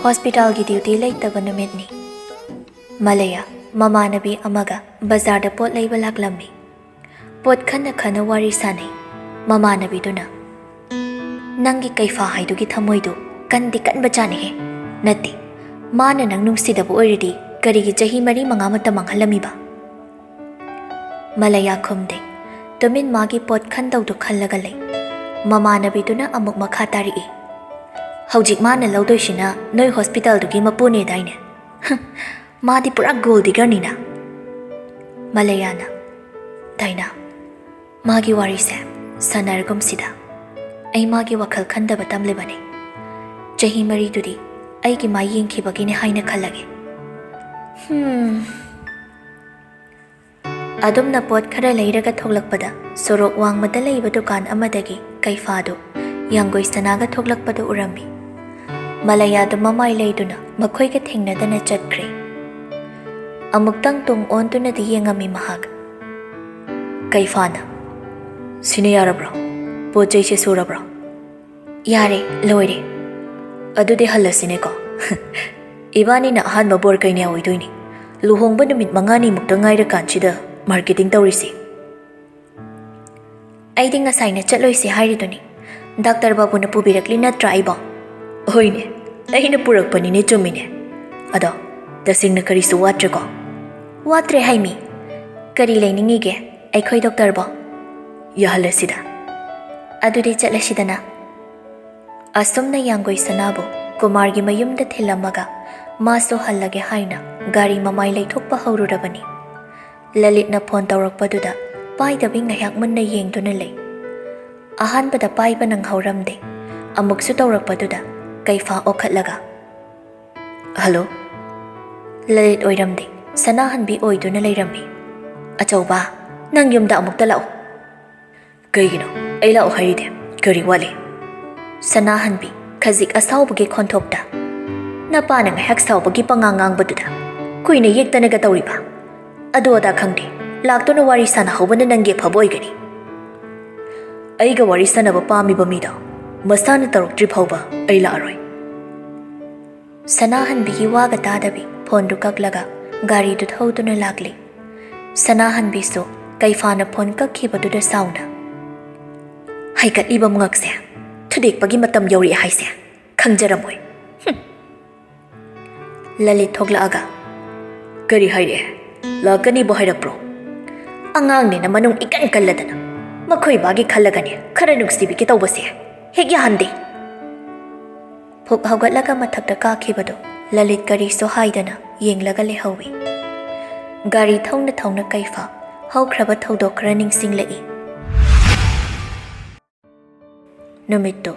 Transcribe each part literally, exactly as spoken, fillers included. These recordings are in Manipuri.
ꯍꯣꯁꯄꯤꯇꯥꯜꯒꯤ ꯗ꯭ꯌꯨꯇꯤ ꯂꯩꯇꯕ ꯅꯨꯃꯤꯠꯅꯤ꯫ ꯃꯂꯌꯥ ꯃꯃꯥꯟꯅꯕꯤ ꯑꯃꯒ ꯕꯖꯥꯔꯗ ꯄꯣꯠ ꯂꯩꯕ ꯂꯥꯛꯂꯝꯃꯤ꯫ ꯄꯣꯠ ꯈꯟꯅ ꯈꯟꯅ ꯋꯥꯔꯤ ꯁꯥꯟꯅꯩ꯫ ꯃꯃꯥꯟꯅꯕꯤꯗꯨꯅ, "ꯅꯪꯒꯤ ꯀꯩꯐꯥ ꯍꯥꯏꯗꯨꯒꯤ ꯊꯃꯣꯏꯗꯨ ꯀꯟꯗꯤ ꯀꯟꯕ ꯖꯥꯠꯅꯤꯍꯦ꯫ ꯅꯠꯇꯦ, ꯃꯥꯅ ꯅꯪ ꯅꯨꯡꯁꯤꯗꯕ ꯑꯣꯏꯔꯗꯤ ꯀꯔꯤꯒꯤ ꯆꯍꯤ ꯃꯔꯤ ꯃꯉꯥ ꯃꯇꯝ ꯃꯥꯡꯍꯜꯂꯝꯃꯤꯕ?" ꯃꯂꯌꯥ ꯈꯨꯝꯗꯦ꯫ ꯇꯨꯃꯤꯟ ꯃꯥꯒꯤ ꯄꯣꯠ ꯈꯟꯗꯧꯗꯨ ꯈꯜꯂꯒ ꯂꯩ꯫ ꯃꯃꯥꯟꯅꯕꯤꯗꯨꯅ ꯑꯃꯨꯛ ꯃꯈꯥ ꯇꯥꯔꯛꯏ, "ꯍꯧꯖꯤꯛ ꯃꯥꯅ ꯂꯧꯗꯣꯏꯁꯤꯅ ꯅꯣꯏ ꯍꯣꯁꯄꯤꯇꯥꯜꯗꯨꯒꯤ ꯃꯄꯨꯅꯦꯗꯥꯏꯅꯦ? ꯍꯝ, ꯃꯥꯗꯤ ꯄꯨꯔꯥ ꯒꯣꯜ ꯗꯤꯒꯔꯅꯤꯅ꯫" ꯃꯂꯌꯥꯅ, "ꯗꯥꯏꯅꯥ, ꯃꯥꯒꯤ ꯋꯥꯔꯤꯁꯦ ꯁꯥꯟꯅꯔꯒꯨꯝꯁꯤꯗ꯫ ꯑꯩ ꯃꯥꯒꯤ ꯋꯥꯈꯜ ꯈꯟꯗꯕ ꯇꯝꯂꯤꯕꯅꯤ꯫ ꯆꯍꯤ ꯃꯔꯤꯗꯨꯗꯤ ꯑꯩꯒꯤ ꯃꯥꯏ ꯌꯦꯡꯈꯤꯕꯒꯤꯅꯦ ꯍꯥꯏꯅ ꯈꯜꯂꯒꯦ꯫" ꯍꯝ꯫ ꯑꯗꯨꯝꯅ ꯄꯣꯠ ꯈꯔ ꯂꯩꯔꯒ ꯊꯣꯛꯂꯛꯄꯗ, ꯁꯣꯔꯣꯛ ꯋꯥꯡꯃꯗ ꯂꯩꯕ ꯗꯨꯀꯥꯟ ꯑꯃꯗꯒꯤ ꯀꯩꯐꯥꯗꯨ ꯌꯥꯡꯒꯣꯏ ꯁꯅꯥꯒ ꯊꯣꯛꯂꯛꯄꯗꯨ ꯎꯔꯝꯃꯤ꯫ ꯃꯂꯌꯥꯗꯨ ꯃꯃꯥꯏ ꯂꯩꯗꯨꯅ ꯃꯈꯣꯏꯒ ꯊꯦꯡꯅꯗꯅ ꯆꯠꯈ꯭ꯔꯦ꯫ ꯑꯃꯨꯛꯇꯪ ꯇꯨꯡ ꯑꯣꯟꯗꯨꯅꯗꯤ ꯌꯦꯡꯉꯝꯃꯤ ꯃꯍꯥꯛ꯫ ꯀꯩꯐꯥꯅ, "ꯁꯤꯅ ꯌꯥꯔꯕ꯭ꯔꯣ? ꯄꯣꯠ ꯆꯩꯁꯦ ꯁꯨꯔꯕ꯭ꯔꯣ?" "ꯌꯥꯔꯦ, ꯂꯣꯏꯔꯦ꯫" "ꯑꯗꯨꯗꯤ ꯍꯜꯂꯁꯤꯅꯦꯀꯣ꯫ ꯏꯕꯥꯅꯤꯅ ꯑꯍꯥꯟꯕ ꯕꯣꯔ ꯀꯩꯅꯥ ꯑꯣꯏꯗꯣꯏꯅꯤ꯫ ꯂꯨꯍꯣꯡꯕ ꯅꯨꯃꯤꯠ ꯃꯉꯥꯅꯤꯃꯨꯛꯇ ꯉꯥꯏꯔꯀꯥꯟꯁꯤꯗ ꯃꯥꯔꯀꯦꯇꯤꯡ ꯇꯧꯔꯤꯁꯤ꯫" "ꯑꯩꯗꯤ ꯉꯁꯥꯏꯅ ꯆꯠꯂꯣꯏꯁꯦ ꯍꯥꯏꯔꯤꯗꯨꯅꯤ꯫ ꯗꯥꯛꯇꯔ ꯕꯥꯕꯨꯅ ꯄꯨꯕꯤꯔꯛꯂꯤ ꯅꯠꯇ꯭ꯔꯥ ꯑꯩꯕꯣ?" "ꯍꯣꯏꯅꯦ, ꯑꯩꯅ ꯄꯨꯔꯛꯄꯅꯤꯅꯦ, ꯆꯨꯝꯃꯤꯅꯦ꯫ ꯑꯗꯣ, ꯇꯁꯦꯡꯅ ꯀꯔꯤꯁꯨ ꯋꯥꯠꯇ꯭ꯔꯦꯀꯣ?" "ꯋꯥꯠꯇ꯭ꯔꯦ ꯍꯥꯏꯃꯤ꯫ ꯀꯔꯤ ꯂꯩꯅꯤꯡꯉꯤꯒꯦ ꯑꯩꯈꯣꯏ ꯗꯣꯛꯇꯔꯕꯣ?" "ꯌꯥꯍꯜꯂꯁꯤꯗ꯫" "ꯑꯗꯨꯗꯤ ꯆꯠꯂꯁꯤꯗꯅ꯫" ꯑꯁꯨꯝꯅ ꯌꯥꯡꯒꯣꯏ ꯁꯅꯥꯕꯨ ꯀꯨꯃꯥꯔꯒꯤ ꯃꯌꯨꯝꯗ ꯊꯤꯜꯂꯝꯃꯒ ꯃꯥꯁꯨ ꯍꯜꯂꯒꯦ ꯍꯥꯏꯅ ꯒꯥꯔꯤ ꯃꯃꯥꯏ ꯂꯩꯊꯣꯛꯄ ꯍꯧꯔꯨꯔꯕꯅꯤ꯫ ꯂꯂꯤꯠꯅ ꯐꯣꯟ ꯇꯧꯔꯛꯄꯗꯨꯗ ꯄꯥꯏꯗꯕꯤ ꯉꯥꯏꯍꯥꯛ ꯃꯨꯟꯅ ꯌꯦꯡꯗꯨꯅ ꯂꯩ꯫ ꯑꯍꯥꯟꯕꯗ ꯄꯥꯏꯕ ꯅꯪꯍꯧꯔꯝꯗꯦ꯫ ꯑꯃꯨꯛꯁꯨ ꯇꯧꯔꯛꯄꯗꯨꯗ ꯀꯩꯐꯥ ꯑꯣꯈꯠꯂꯒ, "ꯍꯜꯂꯣ?" ꯂꯂꯤꯠ ꯑꯣꯏꯔꯝꯗꯦ, ꯁꯅꯥꯍꯟꯕꯤ ꯑꯣꯏꯗꯨꯅ ꯂꯩꯔꯝꯃꯤ꯫ "ꯑꯆꯧꯕ, ꯅꯪ ꯌꯨꯝꯗ ꯑꯃꯨꯛꯇ ꯂꯥꯛꯎ꯫" "ꯀꯩꯒꯤꯅꯣ? ꯑꯩ ꯂꯥꯛꯑꯣ ꯍꯥꯏꯔꯤꯗꯤ꯫ ꯀꯔꯤ ꯋꯥꯠꯂꯤ?" ꯁꯅꯥꯍꯟꯕꯤ ꯈꯖꯤꯛ ꯑꯁꯥꯎꯕꯒꯤ ꯈꯣꯟꯊꯣꯛꯇ, "ꯅꯄꯥꯅ ꯉꯥꯏꯍꯥꯛ ꯁꯥꯎꯕꯒꯤ ꯄꯉꯥꯡ ꯉꯥꯡꯕꯗꯨꯗ ꯀꯨꯏꯅ ꯌꯦꯛꯇꯅꯒ ꯇꯧꯔꯤꯕ? ꯑꯗꯨ ꯑꯗꯥ ꯈꯪꯗꯦ, ꯂꯥꯛꯇꯨꯅ ꯋꯥꯔꯤ ꯁꯥꯟꯅꯍꯧꯕꯅ ꯅꯪꯒꯤ ꯑꯐꯕ ꯑꯣꯏꯒꯅꯤ꯫ ꯑꯩꯒ ꯋꯥꯔꯤ ꯁꯥꯟꯅꯕ ꯄꯥꯝꯃꯤꯕ ꯃꯤꯗꯣ ꯃꯁꯥꯅ ꯇꯧꯔꯛꯇ꯭ꯔꯤ ꯐꯥꯎꯕ ꯑꯩ ꯂꯥꯛꯑꯔꯣꯏ꯫" ꯁꯅꯥꯍꯟꯕꯤꯒꯤ ꯋꯥꯒ ꯇꯥꯗꯕꯤ ꯐꯣꯟꯗꯨ ꯀꯛꯂꯒ ꯒꯥꯔꯤꯗꯨ ꯊꯧꯗꯨꯅ ꯂꯥꯛꯂꯤ꯫ ꯁꯅꯥꯍꯟꯕꯤꯁꯨ ꯀꯩꯐꯥꯅ ꯐꯣꯟ ꯀꯛꯈꯤꯕꯗꯨꯗ ꯁꯥꯎꯅ, "ꯍꯩꯒꯠꯂꯤꯕ ꯃꯉꯛꯁꯦ, ꯊꯨꯗꯦꯛꯄꯒꯤ ꯃꯇꯝ ꯌꯧꯔꯛꯑꯦ ꯍꯥꯏꯁꯦ ꯈꯪꯖꯔꯝꯃꯣꯏ꯫ ꯍꯨꯝ!" ꯂꯂꯤꯠ ꯊꯣꯛꯂꯛꯑꯒ, "ꯀꯔꯤ ꯍꯥꯏꯔꯛꯑꯦ? ꯂꯥꯛꯀꯅꯤꯕꯨ ꯍꯥꯏꯔꯛꯄ꯭ꯔꯣ? ꯑꯉꯥꯡꯅꯦꯅ ꯃꯅꯨꯡ ꯏꯀꯟ ꯀꯜꯂꯗꯅ, ꯃꯈꯣꯏ ꯕꯥꯒꯤ ꯈꯜꯂꯒꯅꯦ ꯈꯔ ꯅꯨꯡꯁꯤꯕꯤꯒꯦ ꯇꯧꯕꯁꯦ ꯍꯦꯛ ꯌꯥꯍꯟꯗꯦ꯫" ꯐꯨꯛ ꯍꯧꯒꯠꯂꯒ ꯃꯊꯛꯇ ꯀꯥꯈꯤꯕꯗꯨ ꯂꯂꯤꯠ ꯀꯔꯤꯁꯨ ꯍꯥꯏꯗꯅ ꯌꯦꯡꯂꯒ ꯂꯩꯍꯧꯏ꯫ ꯒꯥꯔꯤ ꯊꯧꯅ ꯊꯧꯅ ꯀꯩꯐꯥ ꯍꯧꯈ꯭ꯔꯕ ꯊꯧꯗꯣꯛ ꯈꯔ ꯅꯤꯡꯁꯤꯡꯂꯛꯏ꯫ ꯅꯨꯃꯤꯠꯇꯨ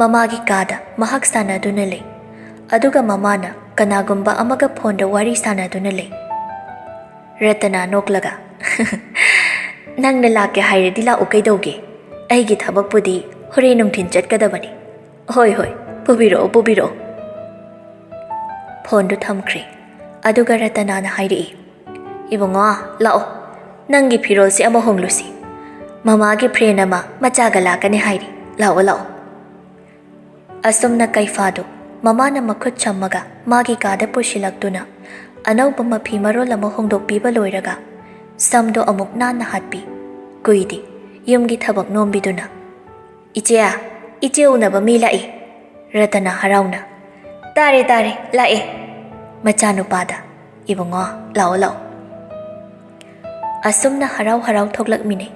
ꯃꯃꯥꯒꯤ ꯀꯥꯗ ꯃꯍꯥꯛ ꯁꯥꯟꯅꯗꯨꯅ ꯂꯩ, ꯑꯗꯨꯒ ꯃꯃꯥꯅ ꯀꯅꯥꯒꯨꯝꯕ ꯑꯃꯒ ꯐꯣꯟꯗ ꯋꯥꯔꯤ ꯁꯥꯟꯅꯗꯨꯅ ꯂꯩ꯫ ꯔꯇꯅꯥ ꯅꯣꯛꯂꯒ, "ꯅꯪꯅ ꯂꯥꯛꯀꯦ ꯍꯥꯏꯔꯗꯤ ꯂꯥꯛꯎ ꯀꯩꯗꯧꯒꯦ? ꯑꯩꯒꯤ ꯊꯕꯛꯄꯨꯗꯤ ꯍꯣꯔꯦꯟ ꯅꯨꯡꯊꯤꯟ ꯆꯠꯀꯗꯕꯅꯤ꯫ ꯍꯣꯏ, ꯍꯣꯏ, ꯄꯨꯕꯤꯔꯛꯑꯣ, ꯄꯨꯕꯤꯔꯛꯑꯣ꯫" ꯐꯣꯟꯗꯨ ꯊꯝꯈ꯭ꯔꯦ꯫ ꯑꯗꯨꯒ ꯔꯇꯅꯥꯅ ꯍꯥꯏꯔꯛꯏ, "ꯏꯕꯨꯡꯉꯣ, ꯂꯥꯛꯑꯣ, ꯅꯪꯒꯤ ꯐꯤꯔꯣꯜꯁꯦ ꯑꯃ ꯍꯣꯡꯂꯨꯁꯤ꯫ ꯃꯃꯥꯒꯤ friend ꯑꯃ ꯃꯆꯥꯒ ꯂꯥꯛꯀꯅꯤ ꯍꯥꯏꯔꯤ꯫ ꯂꯥꯛꯑꯣ, ꯂꯥꯛꯑꯣ꯫" ꯑꯁꯨꯝꯅ ꯀꯩꯐꯥꯗꯨ ꯃꯃꯥꯅ ꯃꯈꯨꯠ ꯁꯝꯃꯒ ꯃꯥꯒꯤ ꯀꯥꯗ ꯄꯨꯁꯤꯜꯂꯛꯇꯨꯅ ꯑꯅꯧꯕ ꯃꯐꯤ ꯃꯔꯣꯜ ꯑꯃ ꯍꯣꯡꯗꯣꯛꯄꯤꯕ ꯂꯣꯏꯔꯒ ꯁꯝꯗꯣ ꯑꯃꯨꯛ ꯅꯥꯟꯅ ꯍꯥꯠꯄꯤ꯫ ꯀꯨꯏꯗꯦ, ꯌꯨꯝꯒꯤ ꯊꯕꯛ ꯅꯣꯝꯕꯤꯗꯨꯅ, "ꯏꯆꯦ, ꯏꯆꯦ ꯎꯅꯕ ꯃꯤ ꯂꯥꯛꯏ꯫" ꯔꯇꯅꯥ ꯍꯔꯥꯎꯅ, "ꯇꯥꯔꯦ, ꯇꯥꯔꯦ, ꯂꯥꯛꯑꯦ꯫" ꯃꯆꯥꯅꯨꯄꯥꯗ, "ꯏꯕꯨꯡꯉꯣ, ꯂꯥꯛꯑꯣ, ꯂꯥꯛꯑꯣ꯫" ꯑꯁꯨꯝꯅ ꯍꯔꯥꯎ ꯍꯔꯥꯎ ꯊꯣꯛꯂꯛꯃꯤꯅꯩ꯫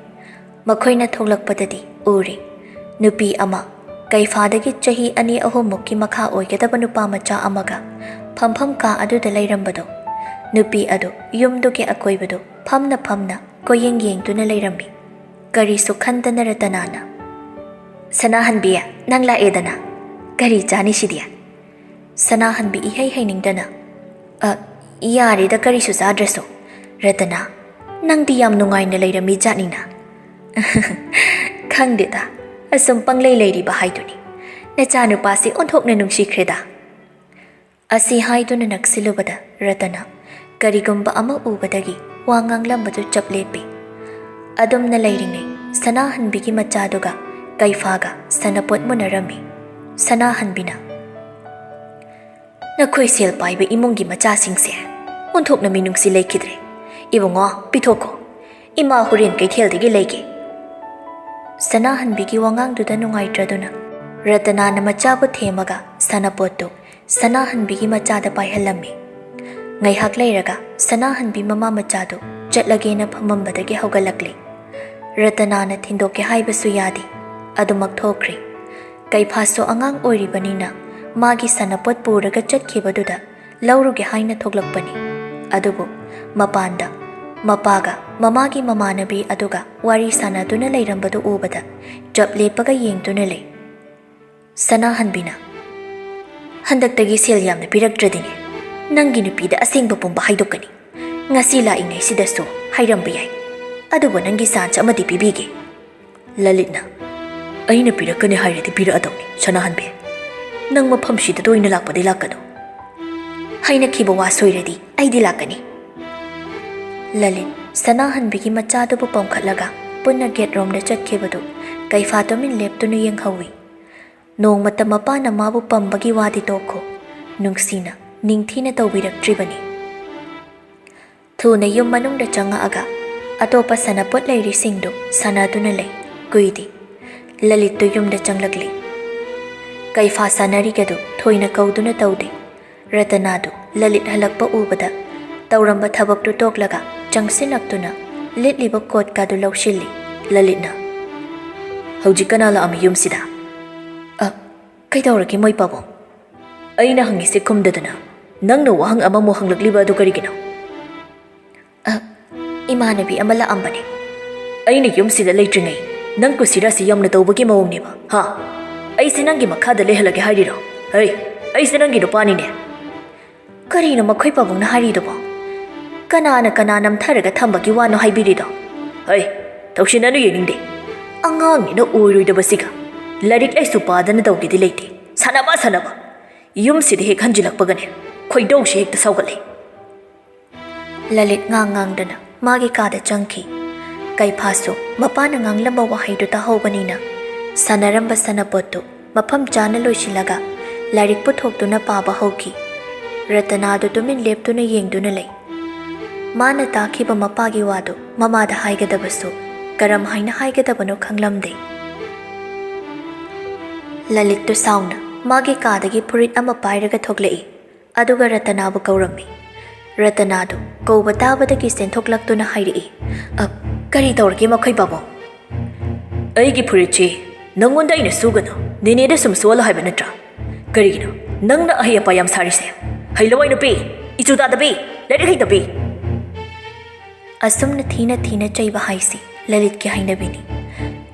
ꯃꯈꯣꯏꯅ ꯊꯣꯛꯂꯛꯄꯗꯗꯤ ꯎꯔꯦ, ꯅꯨꯄꯤ ꯑꯃ, ꯀꯩꯐꯥꯗꯒꯤ ꯆꯍꯤ ꯑꯅꯤ ꯑꯍꯨꯝꯃꯨꯛꯀꯤ ꯃꯈꯥ ꯑꯣꯏꯒꯗꯕ ꯅꯨꯄꯥ ꯃꯆꯥ ꯑꯃꯒ ꯐꯝꯐꯝ ꯀꯥ ꯑꯗꯨꯗ ꯂꯩꯔꯝꯕꯗꯣ꯫ ꯅꯨꯄꯤ ꯑꯗꯨ ꯌꯨꯝꯗꯨꯒꯤ ꯑꯀꯣꯏꯕꯗꯨ ꯐꯝꯅ ꯐꯝꯅ ꯀꯣꯏꯌꯦꯡ ꯌꯦꯡꯗꯨꯅ ꯂꯩꯔꯝꯃꯤ꯫ ꯀꯔꯤꯁꯨ ꯈꯟꯗꯅ ꯔꯇꯅꯥꯅ, "ꯁꯅꯥꯍꯟꯕꯤ, ꯅꯪ ꯂꯥꯛꯑꯦꯗꯅ, ꯀꯔꯤ ꯆꯥꯅꯤ ꯁꯤꯗꯤ?" ꯁꯅꯥꯍꯟꯕꯤ ꯏꯍꯩ ꯍꯩꯅꯤꯡꯗꯅ, "ꯑ, ꯌꯥꯔꯦꯗ, ꯀꯔꯤꯁꯨ ꯆꯥꯗ꯭ꯔꯁꯨ꯫ ꯔꯇꯅꯥ, ꯅꯪꯗꯤ ꯌꯥꯝ ꯅꯨꯡꯉꯥꯏꯅ ꯂꯩꯔꯝꯃꯤ ꯖꯥꯠꯅꯤꯅ꯫" "ꯈꯪꯗꯦꯗ, ꯑꯁꯨꯝ ꯄꯪꯂꯩ ꯂꯩꯔꯤꯕ ꯍꯥꯏꯗꯨꯅꯤ꯫ ꯅꯆꯥꯅꯨꯄꯥꯁꯤ ꯑꯣꯟꯊꯣꯛꯅ ꯅꯨꯡꯁꯤꯈ꯭ꯔꯦꯗ꯫" ꯑꯁꯤ ꯍꯥꯏꯗꯨꯅ ꯅꯛꯁꯤꯜꯂꯨꯕꯗ ꯔꯇꯅꯥ ꯀꯔꯤꯒꯨꯝꯕ ꯑꯃ ꯎꯕꯗꯒꯤ ꯋꯥ ꯉꯥꯡꯂꯝꯕꯗꯨ ꯆꯞ ꯂꯦꯞꯄꯤ꯫ ꯑꯗꯨꯝꯅ ꯂꯩꯔꯤꯉꯩ ꯁꯅꯥꯍꯟꯕꯤꯒꯤ ꯃꯆꯥꯗꯨꯒ ꯀꯩꯐꯥꯒ ꯁꯅꯄꯣꯠ ꯃꯨꯟꯅꯔꯝꯃꯤ꯫ ꯁꯅꯥꯍꯟꯕꯤꯅ, ꯅꯈꯣꯏ ꯁꯦꯜ ꯄꯥꯏꯕ ꯏꯃꯨꯡꯒꯤ ꯃꯆꯥꯁꯤꯡꯁꯦ ꯑꯣꯟꯊꯣꯛꯅ ꯃꯤꯅꯨꯡꯁꯤ ꯂꯩꯈꯤꯗ꯭ꯔꯦ꯫ ꯏꯕꯨꯡꯉꯣ, ꯄꯤꯊꯣꯛꯈꯣ꯫ ꯏꯃꯥ ꯍꯣꯔꯦꯟ ꯀꯩꯊꯦꯜꯗꯒꯤ ꯂꯩꯒꯦ꯫ ꯁꯅꯥꯍꯟꯕꯤꯒꯤ ꯋꯥꯉꯥꯡꯗꯨꯗ ꯅꯨꯡꯉꯥꯏꯇ꯭ꯔꯗꯨꯅ ꯔꯇꯅꯥꯅ ꯃꯆꯥꯕꯨ ꯊꯦꯝꯃꯒ ꯁꯅꯥꯄꯣꯠꯇꯨ ꯁꯅꯥꯍꯟꯕꯤꯒꯤ ꯃꯆꯥꯗ ꯄꯥꯏꯍꯜꯂꯝꯃꯤ꯫ ꯉꯥꯏꯍꯥꯛ ꯂꯩꯔꯒ ꯁꯅꯥꯍꯟꯕꯤ ꯃꯃꯥ ꯃꯆꯥꯗꯨ ꯆꯠꯂꯒꯦꯅ ꯐꯝꯃꯝꯕꯗꯒꯤ ꯍꯧꯒꯠꯂꯛꯂꯦ꯫ ꯔꯇꯅꯥꯅ ꯊꯤꯟꯗꯣꯛꯀꯦ ꯍꯥꯏꯕꯁꯨ ꯌꯥꯗꯦ꯫ ꯑꯗꯨꯃꯛ ꯊꯣꯛꯈ꯭ꯔꯦ꯫ ꯀꯩꯐꯥꯁꯨ ꯑꯉꯥꯡ ꯑꯣꯏꯔꯤꯕꯅꯤꯅ ꯃꯥꯒꯤ ꯁꯅꯥꯄꯣꯠ ꯄꯨꯔꯒ ꯆꯠꯈꯤꯕꯗꯨꯗ ꯂꯧꯔꯨꯒꯦ ꯍꯥꯏꯅ ꯊꯣꯛꯂꯛꯄꯅꯤ꯫ ꯑꯗꯨꯕꯨ ꯃꯄꯥꯟꯗ ꯃꯄꯥꯒ ꯃꯃꯥꯒꯤ ꯃꯃꯥꯟꯅꯕꯤ ꯑꯗꯨꯒ ꯋꯥꯔꯤ ꯁꯥꯟꯅꯗꯨꯅ ꯂꯩꯔꯝꯕꯗꯨ ꯎꯕꯗ ꯆꯞ ꯂꯦꯞꯄꯒ ꯌꯦꯡꯗꯨꯅ ꯂꯩ꯫ ꯁꯅꯥꯍꯟꯕꯤꯅ, "ꯍꯟꯗꯛꯇꯒꯤ ꯁꯦꯜ ꯌꯥꯝꯅ ꯄꯤꯔꯛꯇ꯭ꯔꯗꯤꯅꯦ, ꯅꯪꯒꯤ ꯅꯨꯄꯤꯗ ꯑꯁꯦꯡꯕ ꯄꯨꯝꯕ ꯍꯥꯏꯗꯣꯛꯀꯅꯤ꯫ ꯉꯁꯤ ꯂꯥꯛꯏꯉꯩꯁꯤꯗꯁꯨ ꯍꯥꯏꯔꯝꯕ ꯌꯥꯏ꯫ ꯑꯗꯨꯕꯨ ꯅꯪꯒꯤ ꯆꯥꯟꯁ ꯑꯃꯗꯤ ꯄꯤꯕꯤꯒꯦ꯫" ꯂꯂꯤꯠꯅ, "ꯑꯩꯅ ꯄꯤꯔꯛꯀꯅꯤ ꯍꯥꯏꯔꯗꯤ ꯄꯤꯔꯛꯑꯗꯧꯅꯤ, ꯁꯅꯥꯍꯟꯕꯤ꯫ ꯅꯪ ꯃꯐꯝꯁꯤꯗ ꯇꯣꯏꯅ ꯂꯥꯛꯄꯗꯤ ꯂꯥꯛꯀꯅꯨ꯫ ꯍꯥꯏꯅꯈꯤꯕ ꯋꯥ ꯁꯣꯏꯔꯗꯤ ꯑꯩꯗꯤ ꯂꯥꯛꯀꯅꯤ꯫" ꯂꯂꯤꯠ ꯁꯅꯥꯍꯟꯕꯤꯒꯤ ꯃꯆꯥꯗꯨꯕꯨ ꯄꯝꯈꯠꯂꯒ ꯄꯨꯟꯅ ꯒꯦꯠ ꯔꯣꯝꯗ ꯆꯠꯈꯤꯕꯗꯨ ꯀꯩꯐꯥ ꯇꯨꯃꯤꯟ ꯂꯦꯞꯇꯨꯅ ꯌꯦꯡꯍꯧꯏ꯫ ꯅꯣꯡꯃꯇ ꯃꯄꯥꯅ ꯃꯥꯕꯨ ꯄꯝꯕꯒꯤ ꯋꯥꯗꯤ ꯇꯣꯛꯈꯣ, ꯅꯨꯡꯁꯤꯅ, ꯅꯤꯡꯊꯤꯅ ꯇꯧꯕꯤꯔꯛꯇ꯭ꯔꯤꯕꯅꯤ꯫ ꯊꯨꯅ ꯌꯨꯝ ꯃꯅꯨꯡꯗ ꯆꯪꯉꯛꯑꯒ ꯑꯇꯣꯞꯄ ꯁꯥꯟꯅꯄꯣꯠ ꯂꯩꯔꯤꯁꯤꯡꯗꯨ ꯁꯥꯟꯅꯗꯨꯅ ꯂꯩ꯫ ꯀꯨꯏꯗꯦ꯫ ꯂꯂꯤꯠꯇꯨ ꯌꯨꯝꯗ ꯆꯪꯂꯛꯂꯦ꯫ ꯀꯩꯐꯥ ꯁꯥꯟꯅꯔꯤꯒꯗꯨ ꯊꯣꯏꯅ ꯀꯧꯗꯨꯅ ꯇꯧꯗꯦ꯫ ꯔꯇꯅꯥꯗꯨ ꯂꯂꯤꯠ ꯍꯜꯂꯛꯄ ꯎꯕꯗ ꯇꯧꯔꯝꯕ ꯊꯕꯛꯇꯨ ꯇꯣꯛꯂꯒ ꯆꯪꯁꯤꯜꯂꯛꯇꯨꯅ ꯂꯤꯠꯂꯤꯕ ꯀꯣꯠꯀꯥꯗꯨ ꯂꯧꯁꯤꯜꯂꯤ꯫ ꯂꯂꯤꯠꯅ, "ꯍꯧꯖꯤꯛ ꯀꯅꯥ ꯂꯥꯛꯑꯝꯃꯤ ꯌꯨꯝꯁꯤꯗ?" "ꯑ, ꯀꯩꯗꯧꯔꯒꯦ ꯃꯣꯏ ꯄꯥꯕꯨꯡ?" "ꯑꯩꯅ ꯍꯪꯉꯤꯁꯦ ꯈꯨꯝꯗꯗꯅ ꯅꯪꯅ ꯋꯥꯍꯪ ꯑꯃꯃꯨꯛ ꯍꯪꯂꯛꯂꯤꯕ ꯑꯗꯨ ꯀꯔꯤꯒꯤꯅꯣ?" "ꯑ, ꯏꯃꯥꯟꯅꯕꯤ ꯑꯃ ꯂꯥꯛꯑꯝꯕꯅꯦ꯫" "ꯑꯩꯅ ꯌꯨꯝꯁꯤꯗ ꯂꯩꯇ꯭ꯔꯤꯉꯩ ꯅꯪ ꯀꯨꯁꯤꯔꯥꯁꯤ ꯌꯥꯝꯅ ꯇꯧꯕꯒꯤ ꯃꯑꯣꯡꯅꯦꯕ, ꯍꯥ? ꯑꯩꯁꯦ ꯅꯪꯒꯤ ꯃꯈꯥꯗ ꯂꯩꯍꯜꯂꯒꯦ ꯍꯥꯏꯔꯤꯔꯣ? ꯍꯩ, ꯑꯩꯁꯦ ꯅꯪꯒꯤ ꯅꯨꯄꯥꯅꯤꯅꯦ꯫" "ꯀꯔꯤꯅꯣ ꯃꯈꯣꯏ ꯄꯥꯕꯨꯡꯅ ꯍꯥꯏꯔꯤꯗꯨꯕꯣ? ꯀꯅꯥꯅ ꯀꯅꯥ ꯅꯝꯊꯔꯒ ꯊꯝꯕꯒꯤ ꯋꯥꯅꯣ ꯍꯥꯏꯕꯤꯔꯤꯗꯣ?" "ꯍꯩ, ꯊꯧꯁꯤꯟꯅꯅꯨ ꯌꯦꯡꯅꯤꯡꯗꯦ꯫ ꯑꯉꯥꯡꯅꯤꯅ ꯑꯣꯏꯔꯣꯏꯗꯕꯁꯤꯒ꯫ ꯂꯥꯏꯔꯤꯛ ꯂꯥꯏꯁꯨ ꯄꯥꯗꯅ ꯇꯧꯒꯦꯗꯤ ꯂꯩꯇꯦ꯫ ꯁꯥꯟꯅꯕ, ꯁꯥꯟꯅꯕ꯫ ꯌꯨꯝꯁꯤꯗ ꯍꯦꯛ ꯍꯟꯖꯤꯜꯂꯛꯄꯒꯅꯦ, ꯈꯣꯏꯗꯧꯁꯦ ꯍꯦꯛꯇ ꯁꯥꯎꯒꯠꯂꯦ꯫" ꯂꯂꯤꯠ ꯉꯥꯡ ꯉꯥꯡꯗꯅ ꯃꯥꯒꯤ ꯀꯥꯗ ꯆꯪꯈꯤ꯫ ꯀꯩꯐꯥꯁꯨ ꯃꯄꯥꯅ ꯉꯥꯡꯂꯝꯕ ꯋꯥꯍꯩꯗꯨ ꯇꯥꯍꯧꯕꯅꯤꯅ ꯁꯥꯟꯅꯔꯝꯕ ꯁꯥꯟꯅꯄꯣꯠꯇꯨ ꯃꯐꯝ ꯆꯥꯅ ꯂꯣꯏꯁꯤꯜꯂꯒ ꯂꯥꯏꯔꯤꯛ ꯄꯨꯊꯣꯛꯇꯨꯅ ꯄꯥꯕ ꯍꯧꯈꯤ꯫ ꯔꯇꯅꯥꯗꯨ ꯇꯨꯃꯤꯟ ꯂꯦꯞꯇꯨꯅ ꯌꯦꯡꯗꯨꯅ ꯂꯩ꯫ ꯃꯥꯅ ꯇꯥꯈꯤꯕ ꯃꯄꯥꯒꯤ ꯋꯥꯗꯨ ꯃꯃꯥꯗ ꯍꯥꯏꯒꯗꯕꯁꯨ ꯀꯔꯝ ꯍꯥꯏꯅ ꯍꯥꯏꯒꯗꯕꯅꯣ ꯈꯪꯂꯝꯗꯦ꯫ ꯂꯂꯤꯠꯇꯨ ꯁꯥꯎꯅ ꯃꯥꯒꯤ ꯀꯥꯗꯒꯤ ꯐꯨꯔꯤꯠ ꯑꯃ ꯄꯥꯏꯔꯒ ꯊꯣꯛꯂꯛꯏ꯫ ꯑꯗꯨꯒ ꯔꯇꯅꯥꯕꯨ ꯀꯧꯔꯝꯃꯤ꯫ ꯔꯇꯅꯥꯗꯨ ꯀꯧꯕ ꯇꯥꯕꯗꯒꯤ ꯆꯦꯟꯊꯣꯛꯂꯛꯇꯨꯅ ꯍꯥꯏꯔꯛꯏ, "ꯑ, ꯀꯔꯤ ꯇꯧꯔꯒꯦ ꯃꯈꯣꯏ ꯄꯥꯕꯨꯡ?" "ꯑꯩꯒꯤ ꯐꯨꯔꯤꯠꯁꯤ ꯅꯪꯉꯣꯟꯗ ꯑꯩꯅ ꯁꯨꯒꯅꯨ, ꯅꯦꯅꯦꯗ ꯁꯨꯝ ꯁꯨꯍꯜꯂꯣ ꯍꯥꯏꯕ ꯅꯠꯇ꯭ꯔꯥ? ꯀꯔꯤꯒꯤꯅꯣ ꯅꯪꯅ ꯑꯍꯩ ꯑꯄꯥ ꯌꯥꯝ ꯁꯥꯔꯤꯁꯦ? ꯍꯩꯂꯋꯥꯏ ꯅꯨꯄꯤ, ꯏꯆꯨ ꯇꯥꯗꯕꯤ, ꯂꯥꯏꯔꯤꯛ ꯍꯩꯇꯕꯤ!" ꯑꯁꯨꯝꯅ ꯊꯤꯅ ꯊꯤꯅ ꯆꯩꯕ ꯍꯥꯏꯁꯤ ꯂꯂꯤꯠꯀꯤ ꯍꯩꯅꯕꯤꯅꯤ꯫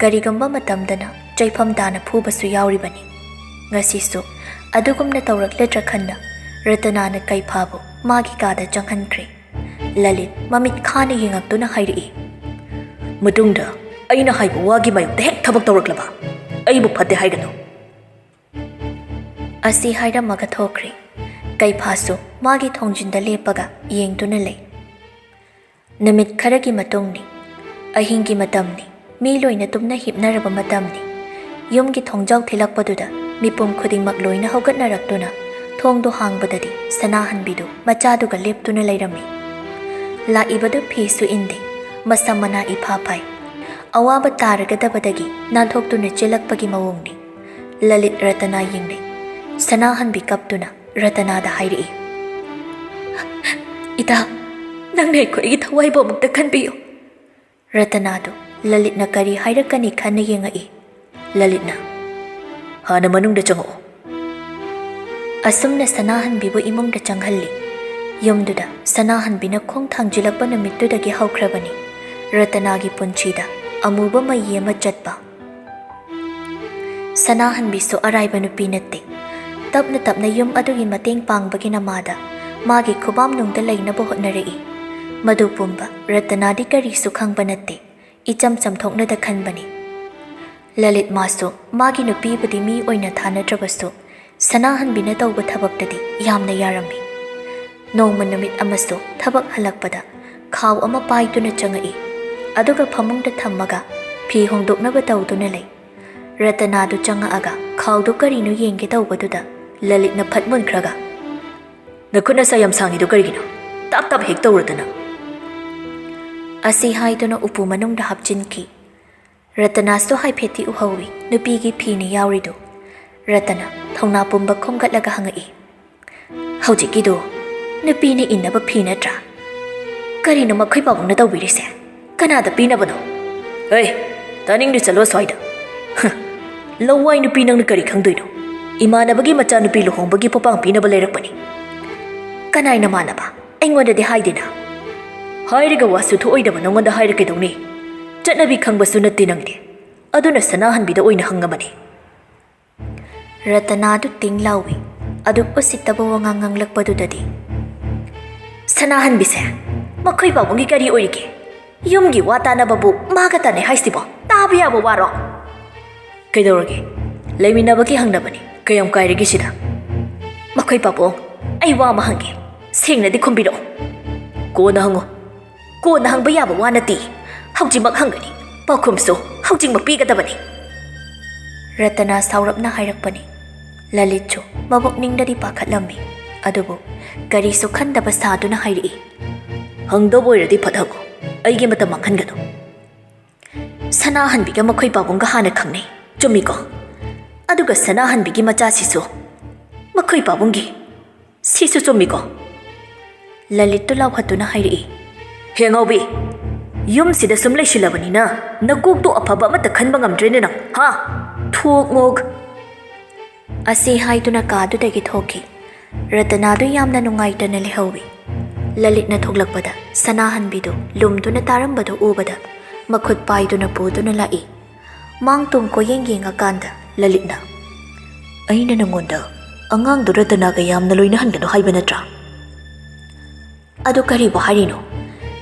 ꯀꯔꯤꯒꯨꯝꯕ ꯃꯇꯝꯗꯅ ꯆꯩꯐꯝ ꯇꯥꯅ ꯐꯨꯕꯁꯨ ꯌꯥꯎꯔꯤꯕꯅꯤ꯫ ꯉꯁꯤꯁꯨ ꯑꯗꯨꯒꯨꯝꯅ ꯇꯧꯔꯛꯂꯗ꯭ꯔꯥ ꯈꯟꯅ ꯔꯇꯅꯥꯅ ꯀꯩꯐꯥꯕꯨ ꯃꯥꯒꯤ ꯀꯥꯗ ꯆꯪꯍꯟꯈ꯭ꯔꯦ꯫ ꯂꯂꯤꯠ ꯃꯃꯤꯠ ꯈꯥꯅ ꯌꯦꯡꯉꯛꯇꯨꯅ ꯍꯥꯏꯔꯛꯏ, "ꯃꯇꯨꯡꯗ ꯑꯩꯅ ꯍꯥꯏꯕ ꯋꯥꯒꯤ ꯃꯥꯌꯣꯛꯇ ꯍꯦꯛ ꯊꯕꯛ ꯇꯧꯔꯛꯂꯕ ꯑꯩꯕꯨ ꯐꯠꯇꯦ ꯍꯥꯏꯒꯅꯨ!" ꯑꯁꯤ ꯍꯥꯏꯔꯝꯃꯒ ꯊꯣꯛꯈ꯭ꯔꯦ꯫ ꯀꯩꯐꯥꯁꯨ ꯃꯥꯒꯤ ꯊꯣꯡꯖꯤꯟꯗ ꯂꯦꯞꯄꯒ ꯌꯦꯡꯗꯨꯅ ꯂꯩ꯫ ꯅꯨꯃꯤꯠ ꯈꯔꯒꯤ ꯃꯇꯨꯡꯅꯤ꯫ ꯑꯍꯤꯡꯒꯤ ꯃꯇꯝꯅꯤ꯫ ꯃꯤ ꯂꯣꯏꯅ ꯇꯨꯝꯅ ꯍꯤꯞꯅꯔꯕ ꯃꯇꯝꯅꯤ꯫ ꯌꯨꯝꯒꯤ ꯊꯣꯡꯖꯥꯎ ꯊꯤꯜꯂꯛꯄꯗꯨꯗ ꯃꯤꯄꯨꯝ ꯈꯨꯗꯤꯡꯃꯛ ꯂꯣꯏꯅ ꯍꯧꯒꯠꯅꯔꯛꯇꯨꯅ ꯊꯣꯡꯗꯣ ꯍꯥꯡꯕꯗꯗꯤ ꯁꯅꯥꯍꯟꯕꯤꯗꯨ ꯃꯆꯥꯗꯨꯒ ꯂꯦꯞꯇꯨꯅ ꯂꯩꯔꯝꯃꯤ꯫ ꯂꯥꯛꯏꯕꯗꯨ ꯐꯤꯁꯨ ꯏꯟꯗꯦ, ꯃꯁꯝ ꯃꯅꯥ ꯏꯐꯥ ꯐꯥꯏ꯫ ꯑꯋꯥꯕ ꯇꯥꯔꯒꯗꯕꯗꯒꯤ ꯅꯥꯟꯊꯣꯛꯇꯨꯅ ꯆꯦꯜꯂꯛꯄꯒꯤ ꯃꯑꯣꯡꯅꯤ꯫ ꯂꯂꯤꯠ ꯔꯇꯅꯥ ꯌꯦꯡꯂꯤ꯫ ꯁꯅꯥꯍꯟꯕꯤ ꯀꯞꯇꯨꯅ ꯔꯇꯅꯥꯗ ꯍꯥꯏꯔꯛꯏ, "ꯏꯇꯥ, ꯅꯪꯅ ꯑꯩꯈꯣꯏꯒꯤ ꯊꯋꯥꯏꯕꯨ ꯑꯃꯨꯛꯇ ꯈꯟꯕꯤꯌꯨ!" ꯔꯇꯅꯥꯗꯨ ꯂꯂꯤꯠꯅ ꯀꯔꯤ ꯍꯥꯏꯔꯛꯀꯅꯤ ꯈꯟꯅ ꯌꯦꯡꯉꯛꯏ꯫ ꯂꯂꯤꯠꯅ, "ꯍꯥꯟꯅ ꯃꯅꯨꯡꯗ ꯆꯪꯉꯛꯑꯣ!" ꯑꯁꯨꯝꯅ ꯁꯅꯥꯍꯟꯕꯤꯕꯨ ꯏꯃꯨꯡꯗ ꯆꯪꯍꯜꯂꯤ꯫ ꯌꯨꯝꯗꯨꯗ ꯁꯅꯥꯍꯟꯕꯤꯅ ꯈꯣꯡ ꯊꯥꯡꯖꯤꯜꯂꯛꯄ ꯅꯨꯃꯤꯠꯇꯨꯗꯒꯤ ꯍꯧꯈ꯭ꯔꯕꯅꯤ ꯔꯇꯅꯥꯒꯤ ꯄꯨꯟꯁꯤꯗ ꯑꯃꯨꯕ ꯃꯩ ꯑꯃ ꯆꯠꯄ꯫ ꯁꯅꯥꯍꯟꯕꯤꯁꯨ ꯑꯔꯥꯏꯕ ꯅꯨꯄꯤ ꯅꯠꯇꯦ꯫ ꯇꯞꯅ ꯇꯞꯅ ꯌꯨꯝ ꯑꯗꯨꯒꯤ ꯃꯇꯦꯡ ꯄꯥꯡꯕꯒꯤ ꯅꯃꯥꯗ ꯃꯥꯒꯤ ꯈꯨꯕꯥꯝꯅꯨꯡꯗ ꯂꯩꯅꯕ ꯍꯣꯠꯅꯔꯛꯏ꯫ ꯃꯗꯨ ꯄꯨꯝꯕ ꯔꯇꯅꯥꯗꯤ ꯀꯔꯤꯁꯨ ꯈꯪꯕ ꯅꯠꯇꯦ꯫ ꯏꯆꯝ ꯆꯝꯊꯣꯛꯅꯗ ꯈꯟꯕꯅꯤ꯫ ꯂꯂꯤꯠ ꯃꯥꯁꯨ ꯃꯥꯒꯤ ꯅꯨꯄꯤꯕꯨꯗꯤ ꯃꯤ ꯑꯣꯏꯅ ꯊꯥꯅꯗ꯭ꯔꯕꯁꯨ, ꯁꯅꯥꯍꯟꯕꯤꯅ ꯇꯧꯕ ꯊꯕꯛꯇꯗꯤ ꯌꯥꯝꯅ ꯌꯥꯔꯝꯃꯤ꯫ ꯅꯣꯡꯃ ꯅꯨꯃꯤꯠ ꯑꯃꯁꯨ ꯊꯕꯛ ꯍꯜꯂꯛꯄꯗ ꯈꯥꯎ ꯑꯃ ꯄꯥꯏꯗꯨꯅ ꯆꯪꯉꯛꯏ꯫ ꯑꯗꯨꯒ ꯐꯃꯨꯡꯗ ꯊꯝꯃꯒ ꯐꯤ ꯍꯣꯡꯗꯣꯛꯅꯕ ꯇꯧꯗꯨꯅ ꯂꯩ꯫ ꯔꯇꯅꯥꯗꯨ ꯆꯪꯉꯛꯑꯒ ꯈꯥꯎꯗꯨ ꯀꯔꯤꯅꯣ ꯌꯦꯡꯒꯦ ꯇꯧꯕꯗꯨꯗ ꯂꯂꯤꯠꯅ ꯐꯠ ꯃꯨꯟꯈ꯭ꯔꯒ, ꯅꯈꯨꯠ ꯅꯁꯥ ꯌꯥꯝ ꯁꯥꯡꯉꯤꯗꯣ ꯀꯔꯤꯒꯤꯅꯣ? ꯇꯥꯞ ꯇꯥꯞ ꯍꯦꯛ ꯇꯧꯔꯗꯅ꯫ ꯑꯁꯤ ꯍꯥꯏꯗꯨꯅ ꯎꯄꯨ ꯃꯅꯨꯡꯗ ꯍꯥꯞꯆꯤꯟꯈꯤ꯫ ꯔꯇꯅꯥꯁꯨ ꯍꯥꯏꯐꯦꯠꯇꯤ ꯎꯍꯧꯏ, ꯅꯨꯄꯤꯒꯤ ꯐꯤꯅꯤ ꯌꯥꯎꯔꯤꯗꯨ꯫ ꯔꯇꯅꯥ ꯊꯧꯅꯥ ꯄꯨꯝꯕ ꯈꯣꯝꯒꯠꯂꯒ ꯍꯪꯉꯛꯏ, "ꯍꯧꯖꯤꯛꯀꯤꯗꯨ ꯅꯨꯄꯤꯅ ꯏꯟꯅꯕ ꯐꯤ ꯅꯠꯇ꯭ꯔꯥ? ꯀꯔꯤꯅꯣ ꯃꯈꯣꯏ ꯄꯥꯕꯨꯡꯅ ꯇꯧꯕꯤꯔꯤꯁꯦ? ꯀꯅꯥꯗ ꯄꯤꯅꯕꯅꯣ?" "ꯍꯩ, ꯇꯥꯅꯤꯡꯗꯦ, ꯆꯠꯂꯣ ꯑꯁ꯭ꯋꯥꯏꯗ꯫ ꯍ, ꯂꯋꯥꯏ ꯅꯨꯄꯤ, ꯅꯪꯅ ꯀꯔꯤ ꯈꯪꯗꯣꯏꯅꯣ? ꯏꯃꯥꯟꯅꯕꯒꯤ ꯃꯆꯥꯅꯨꯄꯤ ꯂꯨꯍꯣꯡꯕꯒꯤ ꯄꯣꯄꯥꯡ ꯄꯤꯅꯕ ꯂꯩꯔꯛꯄꯅꯤ꯫ ꯀꯅꯥꯏ ꯅꯃꯥꯟꯅꯕ? ꯑꯩꯉꯣꯟꯗꯗꯤ ꯍꯥꯏꯗꯦꯅ꯫ ꯍꯥꯏꯔꯒ ꯋꯥꯁꯨ ꯊꯣꯛꯑꯣꯏꯗꯕ ꯅꯉꯣꯟꯗ ꯍꯥꯏꯔ ꯀꯩꯗꯧꯅꯤ? ꯆꯠꯅꯕꯤ ꯈꯪꯕꯁꯨ ꯅꯠꯇꯦ ꯅꯪꯗꯤ꯫ ꯑꯗꯨꯅ ꯁꯅꯥꯍꯟꯕꯤꯗ ꯑꯣꯏꯅ ꯍꯪꯉꯕꯅꯤ꯫" ꯔꯇꯅꯥꯗꯨ ꯇꯤꯡ ꯂꯥꯎꯏ꯫ ꯑꯗꯨ ꯎꯁꯤꯠꯇꯕ ꯋꯥꯉꯥꯡ ꯉꯥꯡꯂꯛꯄꯗꯨꯗꯗꯤ, "ꯁꯅꯥꯍꯟꯕꯤꯁꯦ ꯃꯈꯣꯏ ꯄꯥꯕꯨꯡꯒꯤ ꯀꯔꯤ ꯑꯣꯏꯔꯤꯒꯦ? ꯌꯨꯝꯒꯤ ꯋꯥ ꯇꯥꯅꯕꯕꯨ ꯃꯥꯒ ꯇꯥꯅꯩ ꯍꯥꯏꯁꯤꯕꯣ? ꯇꯥꯕ ꯌꯥꯕ ꯋꯥꯔꯣ?" "ꯀꯩꯗꯧꯔꯒꯦ? ꯂꯩꯃꯤꯟꯅꯕꯒꯤ ꯍꯪꯅꯕꯅꯤ꯫ ꯀꯌꯥꯝ ꯀꯥꯏꯔꯒꯦ ꯁꯤꯗ?" "ꯃꯈꯣꯏ ꯄꯥꯕꯨꯡ, ꯑꯩ ꯋꯥ ꯑꯃ ꯍꯪꯒꯦ꯫ ꯁꯦꯡꯅꯗꯤ ꯈꯨꯝꯕꯤꯔꯛꯑꯣ꯫" "ꯀꯣꯟꯅ ꯍꯪꯉꯨ꯫" "ꯀꯣꯟꯅ ꯍꯪꯕ ꯌꯥꯕ ꯋꯥ ꯅꯠꯇꯦ꯫ ꯍꯧꯖꯤꯛꯃꯛ ꯍꯪꯒꯅꯤ꯫ ꯄꯥꯎꯈꯨꯝꯁꯨ ꯍꯧꯖꯤꯛꯃꯛ ꯄꯤꯒꯗꯕꯅꯤ꯫" ꯔꯇꯅꯥ ꯁꯥꯎꯔꯞꯅ ꯍꯥꯏꯔꯛꯄꯅꯤ꯫ ꯂꯂꯤꯠꯁꯨ ꯃꯕꯨꯛꯅꯤꯡꯗꯗꯤ ꯄꯥꯈꯠꯂꯝꯃꯤ, ꯑꯗꯨꯕꯨ ꯀꯔꯤꯁꯨ ꯈꯟꯗꯕ ꯁꯥꯗꯨꯅ ꯍꯥꯏꯔꯛꯏ, "ꯍꯪꯗꯧꯕ ꯑꯣꯏꯔꯗꯤ ꯐꯠ ꯍꯪꯉꯨ꯫ ꯑꯩꯒꯤ ꯃꯇꯝ ꯃꯥꯡꯍꯟꯒꯅꯨ꯫" "ꯁꯅꯥꯍꯟꯕꯤꯒ ꯃꯈꯣꯏ ꯄꯥꯕꯨꯡꯒ ꯍꯥꯟꯅ ꯈꯪꯅꯩ, ꯆꯨꯝꯃꯤꯀꯣ? ꯑꯗꯨꯒ ꯁꯅꯥꯍꯟꯕꯤꯒꯤ ꯃꯆꯥꯁꯤꯁꯨ ꯃꯈꯣꯏ ꯄꯥꯕꯨꯡꯒꯤ꯫ ꯁꯤꯁꯨ ꯆꯨꯝꯃꯤꯀꯣ?" ꯂꯂꯤꯠꯇꯨ ꯂꯥꯎꯍꯠꯇꯨꯅ ꯍꯥꯏꯔꯛꯏ, "ꯍꯦ ꯑꯉꯥꯎꯕꯤ, ꯌꯨꯝꯁꯤꯗ ꯁꯨꯝ ꯂꯩꯁꯤꯜꯂꯕꯅꯤꯅ ꯅꯀꯣꯛꯇꯣ ꯑꯐꯕ ꯑꯃꯠꯇ ꯈꯟꯕ ꯉꯝꯗ꯭ꯔꯦꯅꯦ ꯅꯪ, ꯍꯥ? ꯊꯣꯛ ꯃꯣꯛ!" ꯑꯁꯤ ꯍꯥꯏꯗꯨꯅ ꯀꯥꯗꯨꯗꯒꯤ ꯊꯣꯛꯈꯤ꯫ ꯔꯇꯅꯥꯗꯨ ꯌꯥꯝꯅ ꯅꯨꯡꯉꯥꯏꯇꯅ ꯂꯩꯍꯧꯏ꯫ ꯂꯂꯤꯠꯅ ꯊꯣꯛꯂꯛꯄꯗ ꯁꯅꯥꯍꯟꯕꯤꯗꯨ ꯂꯨꯝꯗꯨꯅ ꯇꯥꯔꯝꯕꯗꯨ ꯎꯕꯗ ꯃꯈꯨꯠ ꯄꯥꯏꯗꯨꯅ ꯄꯨꯗꯨꯅ ꯂꯥꯛꯏ꯫ ꯃꯥꯡ ꯇꯨꯡ ꯀꯣꯏꯌꯦꯡ ꯌꯦꯡꯉꯀꯥꯟꯗ ꯂꯂꯤꯠꯅ, "ꯑꯩꯅ ꯅꯉꯣꯟꯗ ꯑꯉꯥꯡꯗꯨ ꯔꯇꯅꯥꯒ ꯌꯥꯝꯅ ꯂꯣꯏꯅꯍꯟꯒꯅꯨ ꯍꯥꯏꯕ ꯅꯠꯇ꯭ꯔꯥ? ꯑꯗꯨ ꯀꯔꯤꯕꯨ ꯍꯥꯏꯔꯤꯅꯣ?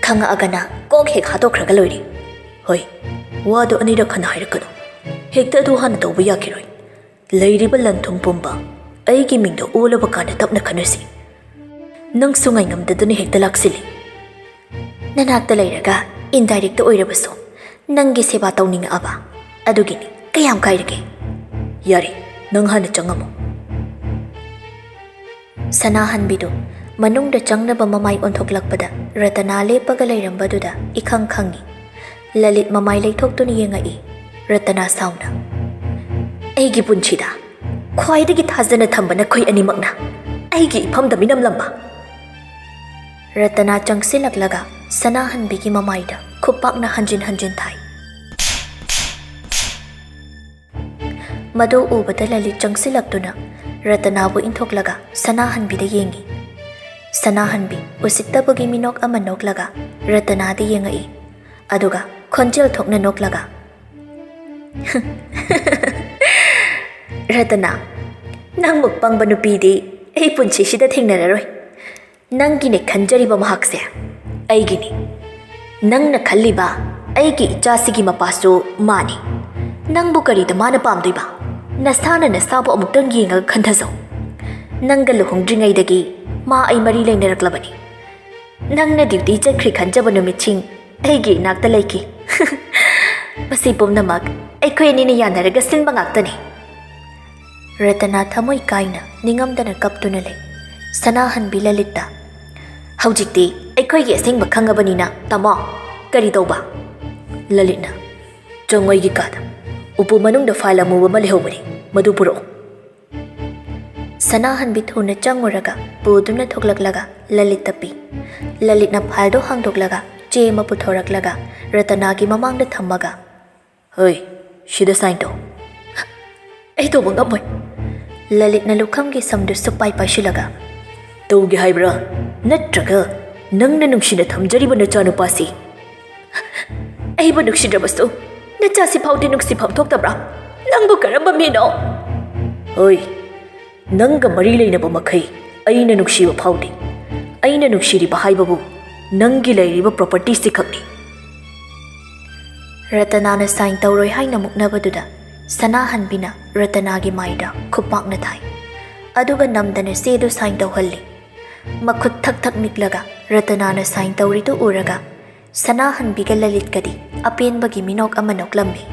ꯈꯪꯉꯛꯑꯒꯅ ꯀꯣꯛ ꯍꯦꯛ ꯍꯥꯠꯇꯣꯛꯈ꯭ꯔꯒ ꯂꯣꯏꯔꯦ꯫" "ꯍꯣꯏ, ꯋꯥꯗꯣ ꯑꯅꯤꯔꯛ ꯍꯟꯅ ꯍꯥꯏꯔꯛꯀꯅꯨ꯫ ꯍꯦꯛꯇ ꯑꯗꯨ ꯍꯥꯟꯅ ꯇꯧꯕ ꯌꯥꯈꯤꯔꯣꯏ꯫ ꯂꯩꯔꯤꯕ ꯂꯟ ꯊꯨꯝ ꯄꯨꯝꯕ ꯑꯩꯒꯤ ꯃꯤꯡꯗ ꯑꯣꯜꯂꯕ ꯀꯥꯟꯗ ꯇꯞꯅ ꯈꯟꯅꯁꯤ꯫ ꯅꯪꯁꯨ ꯉꯥꯏꯉꯝꯗꯗꯨꯅ ꯍꯦꯛꯇ ꯂꯥꯛꯁꯤꯜꯂꯤ꯫" "ꯅꯅꯥꯛꯇ ꯂꯩꯔꯒ indirect ꯑꯣꯏꯔꯕꯁꯨ ꯅꯪꯒꯤ ꯁꯦꯕꯥ ꯇꯧꯅꯤꯡꯉꯛꯑꯕ, ꯑꯗꯨꯒꯤꯅꯤ꯫ ꯀꯌꯥꯝ ꯀꯥꯏꯔꯒꯦ?" "ꯌꯥꯔꯦ, ꯅꯪ ꯍꯥꯟꯅ ꯆꯪꯉꯝꯃꯣ꯫" ꯁꯅꯥꯍꯟꯕꯤꯗꯨ ꯃꯅꯨꯡꯗ ꯆꯪꯅꯕ ꯃꯃꯥꯏ ꯑꯣꯟꯊꯣꯛꯂꯛꯄꯗ ꯔꯇꯅꯥ ꯂꯦꯞꯄꯒ ꯂꯩꯔꯝꯕꯗꯨꯗ ꯏꯈꯪ ꯈꯪꯉꯤ꯫ ꯂꯂꯤꯠ ꯃꯃꯥꯏ ꯂꯩꯊꯣꯛꯇꯨꯅ ꯌꯦꯡꯉꯛꯏ꯫ ꯔꯇꯅꯥ ꯁꯥꯎꯅ, "ꯑꯩꯒꯤ ꯄꯨꯟꯁꯤꯗ ꯈ꯭ꯋꯥꯏꯗꯒꯤ ꯊꯥꯖꯅ ꯊꯝꯕ ꯅꯈꯣꯏ ꯑꯅꯤꯃꯛꯅ ꯑꯩꯒꯤ ꯏꯐꯝꯗ ꯃꯤꯅꯝꯂꯝꯕ!" ꯔꯇꯅꯥ ꯆꯪꯁꯤꯜꯂꯛꯂꯒ ꯁꯅꯥꯍꯟꯕꯤꯒꯤ ꯃꯃꯥꯏꯗ ꯈꯨꯄꯥꯛꯅ ꯍꯟꯖꯤꯟ ꯍꯟꯖꯤꯟ ꯊꯥꯏ꯫ ꯃꯗꯨ ꯎꯕꯗ ꯂꯂꯤꯠ ꯆꯪꯁꯤꯜꯂꯛꯇꯨꯅ ꯔꯇꯅꯥꯕꯨ ꯏꯟꯊꯣꯛꯂꯒ ꯁꯅꯥꯍꯟꯕꯤꯗ ꯌꯦꯡꯉꯤ꯫ ꯁꯅꯥꯍꯟꯕꯤ ꯎꯁꯤꯠꯇꯕꯒꯤ ꯃꯤꯅꯣꯛ ꯑꯃ ꯅꯣꯛꯂꯒ ꯔꯇꯅꯥꯗ ꯌꯦꯡꯉꯛꯏ꯫ ꯑꯗꯨꯒ ꯈꯣꯟꯖꯦꯜ ꯊꯣꯛꯅ ꯅꯣꯛꯂꯒ, "ꯔꯇꯅꯥ, ꯅꯪꯃꯨꯛ ꯄꯪꯕ ꯅꯨꯄꯤꯗꯤ ꯑꯩ ꯄꯨꯟꯁꯤꯁꯤꯗ ꯊꯦꯡꯅꯔꯔꯣꯏ꯫ ꯅꯪꯒꯤꯅꯦ ꯈꯟꯖꯔꯤꯕ ꯃꯍꯥꯛꯁꯦ ꯑꯩꯒꯤꯅꯤ꯫ ꯅꯪꯅ ꯈꯜꯂꯤꯕ ꯑꯩꯒꯤ ꯏꯆꯥꯁꯤꯒꯤ ꯃꯄꯥꯁꯨ ꯃꯥꯅꯤ꯫ ꯅꯪꯕꯨ ꯀꯔꯤꯗ ꯃꯥꯅ ꯄꯥꯝꯗꯣꯏꯕ? ꯅꯁꯥꯅ ꯅꯁꯥꯕꯨ ꯑꯃꯨꯛꯇꯪ ꯌꯦꯡꯉꯒ ꯈꯟꯊꯖꯧ꯫ ꯅꯪꯒ ꯂꯨꯍꯣꯡꯗ꯭ꯔꯤꯉꯩꯗꯒꯤ ꯃꯥ ꯑꯩ ꯃꯔꯤ ꯂꯩꯅꯔꯛꯂꯕꯅꯤ꯫ ꯅꯪꯅ ꯗ꯭ꯌꯨꯇꯤ ꯆꯠꯈ꯭ꯔꯦ ꯈꯟꯖꯕ ꯅꯨꯃꯤꯠꯁꯤꯡ ꯑꯩꯒꯤ ꯏꯅꯥꯛꯇ ꯂꯩꯈꯤ꯫ ꯃꯁꯤ ꯄꯨꯝꯅꯃꯛ ꯑꯩꯈꯣꯏ ꯑꯅꯤꯅ ꯌꯥꯅꯔꯒ ꯁꯤꯟꯕ ꯉꯥꯛꯇꯅꯤ꯫" ꯔꯇꯅꯥ ꯊꯃꯣꯏ ꯀꯥꯏꯅ ꯅꯤꯡꯉꯝꯗꯅ ꯀꯞꯇꯨꯅ ꯂꯩ꯫ ꯁꯅꯥꯍꯟꯕꯤ ꯂꯂꯤꯠꯇ, "ꯍꯧꯖꯤꯛꯇꯤ ꯑꯩꯈꯣꯏꯒꯤ ꯑꯁꯦꯡꯕ ꯈꯪꯉꯕꯅꯤꯅ, ꯇꯥꯃꯣ, ꯀꯔꯤ ꯇꯧꯕ?" ꯂꯂꯤꯠꯅ, "ꯆꯪꯉꯣ ꯑꯩꯒꯤ ꯀꯥꯗ꯫ ꯎꯄꯨ ꯃꯅꯨꯡꯗ ꯐꯥꯏꯜ ꯑꯃꯨꯕ ꯑꯃ ꯂꯩꯍꯧꯕꯅꯤ, ꯃꯗꯨ ꯄꯨꯔꯛꯎ꯫" ꯁꯅꯥꯍꯟꯕꯤ ꯊꯨꯅ ꯆꯪꯉꯨꯔꯒ ꯄꯨꯗꯨꯅ ꯊꯣꯛꯂꯛꯂꯒ ꯂꯂꯤꯠꯇ ꯄꯤ꯫ ꯂꯂꯤꯠꯅ ꯐꯥꯏꯜꯗꯣ ꯍꯥꯡꯗꯣꯛꯂꯒ ꯆꯦ ꯑꯃ ꯄꯨꯊꯣꯔꯛꯂꯒ ꯔꯇꯅꯥꯒꯤ ꯃꯃꯥꯡꯗ ꯊꯝꯃꯒ, "ꯍꯣꯏ, ꯁꯤꯗ ꯁꯥꯏꯟ ꯇꯧ꯫" "ꯑꯩ ꯇꯧꯕ ꯉꯝꯃꯣꯏ꯫" ꯂꯂꯤꯠꯅ ꯂꯨꯈꯝꯒꯤ ꯁꯝꯗꯨ ꯁꯨꯛꯄꯥꯏ ꯄꯥꯏꯁꯤꯜꯂꯒ, "ꯇꯧꯒꯦ ꯍꯥꯏꯕ꯭ꯔꯥ? ꯅꯠꯇ꯭ꯔꯒ ꯅꯪꯅ ꯅꯨꯡꯁꯤꯅ ꯊꯝꯖꯔꯤꯕ ꯅꯆꯥꯅꯨꯄꯥꯁꯤ?" "ꯑꯩꯕꯨ ꯅꯨꯡꯁꯤꯗ꯭ꯔꯕꯁꯨ ꯅꯆꯥꯁꯤ ꯐꯥꯎꯗꯤ ꯅꯨꯡꯁꯤꯐꯝ ꯊꯣꯛꯇꯕ꯭ꯔꯥ? ꯅꯪꯕꯨ ꯀꯔꯝꯕ ꯃꯤꯅꯣ?" "ꯍꯣꯏ, ꯅꯪꯒ ꯃꯔꯤ ꯂꯩꯅꯕ ꯃꯈꯩ ꯑꯩꯅ ꯅꯨꯡꯁꯤꯕ ꯐꯥꯎꯗꯦ꯫ ꯑꯩꯅ ꯅꯨꯡꯁꯤꯔꯤꯕ ꯍꯥꯏꯕꯕꯨ ꯅꯪꯒꯤ ꯂꯩꯔꯤꯕ ꯄ꯭ꯔꯣꯄꯔꯇꯤꯁꯤ ꯈꯛꯅꯤ꯫" ꯔꯇꯅꯥꯅ ꯁꯥꯏꯟ ꯇꯧꯔꯣꯏ ꯍꯥꯏꯅ ꯃꯨꯛꯅꯕꯗꯨꯗ ꯁꯅꯥꯍꯟꯕꯤꯅ ꯔꯇꯅꯥꯒꯤ ꯃꯥꯏꯗ ꯈꯨꯄꯥꯛꯅ ꯊꯥꯏ꯫ ꯑꯗꯨꯒ ꯅꯝꯗꯅ ꯆꯦꯗꯨ ꯁꯥꯏꯟ ꯇꯧꯍꯜꯂꯤ꯫ ꯃꯈꯨꯠ ꯊꯛ ꯊꯛ ꯅꯤꯛꯂꯒ ꯔꯇꯅꯥꯅ ꯁꯥꯏꯟ ꯇꯧꯔꯤꯗꯨ ꯎꯔꯒ ꯁꯅꯥꯍꯟꯕꯤꯒ ꯂꯂꯤꯠꯀꯗꯤ ꯑꯄꯦꯟꯕꯒꯤ ꯃꯤꯅꯣꯛ ꯑꯃ ꯅꯣꯛꯂꯝꯃꯤ꯫